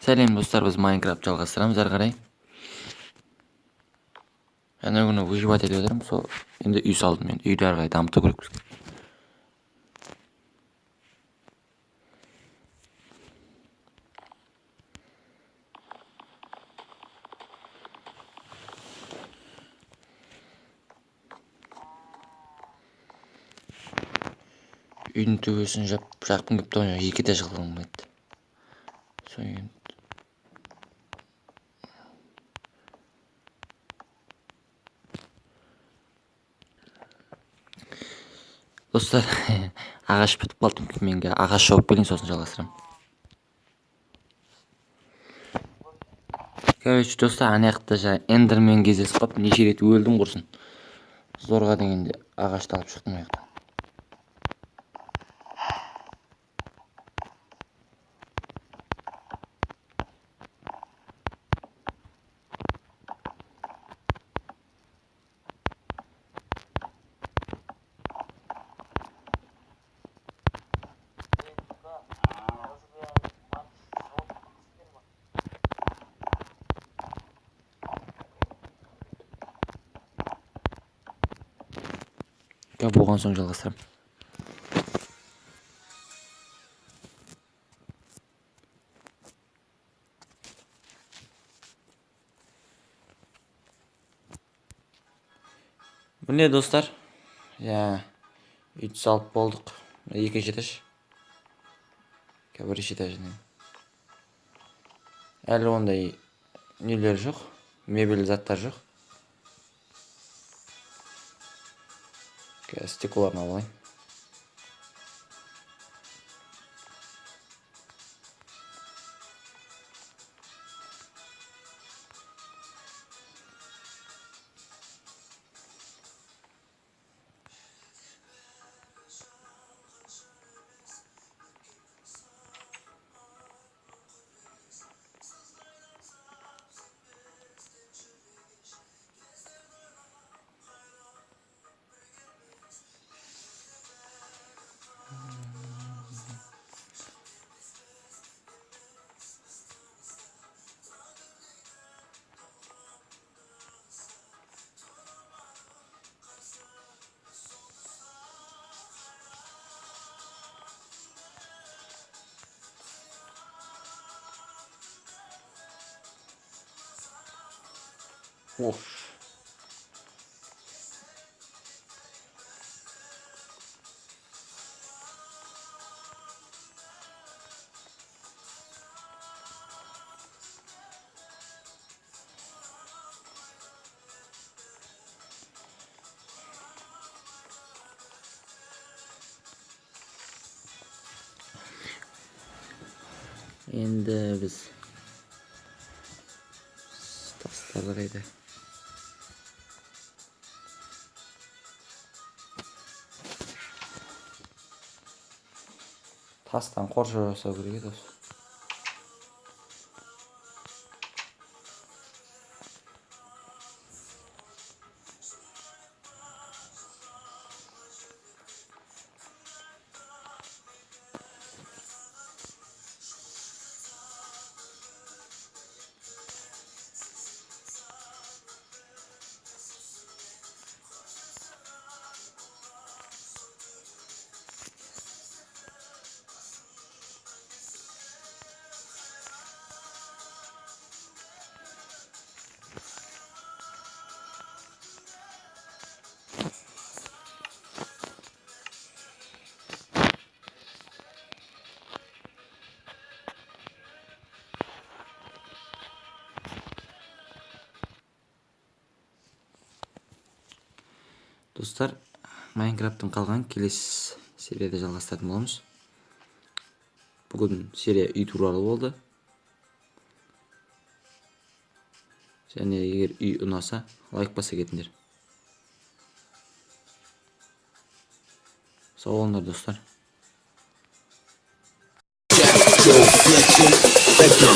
Сәлем, достар! Біз Майнкрафт жалғастырамыз әрі қарай. Ана күні выживать етіп жатырмын, сол енді үй салдым. Енді үйді әрі қарай дамыту керек бізге. Үйдің төбесін жапқым келіп тұр, екі этаж қылғым келді. Содан кейін достар, ағаш бітіп қалды. Мен ағаш шауып келейін, сосын жалғастырамын. Короче, достар, ана жақта жаңа эндермен кездесіп қалып, неше рет өлдім құрсын. Зорға дегенде ағашты алып шықтым ол жақтан. Болған соң жалғастырамын. Міне, достар, иә, үйді салып болдық. Екінші этаж, бірінші этажын. Әлі ондай нелер жоқ, мебель заттар жоқ. Қазір стеклоларын алып алайын. Оф. Енді біз тастарды қайда? Тастан қоршау жасау керек еді осы. Достар, Майнкрафттың қалған келесі серияда жалғастыратын боламыз. Бүгін серия үй туралы болды. Және егер үй ұнаса, лайк баса кетіңдер. Сау болыңдар, достар. Your bitch, let the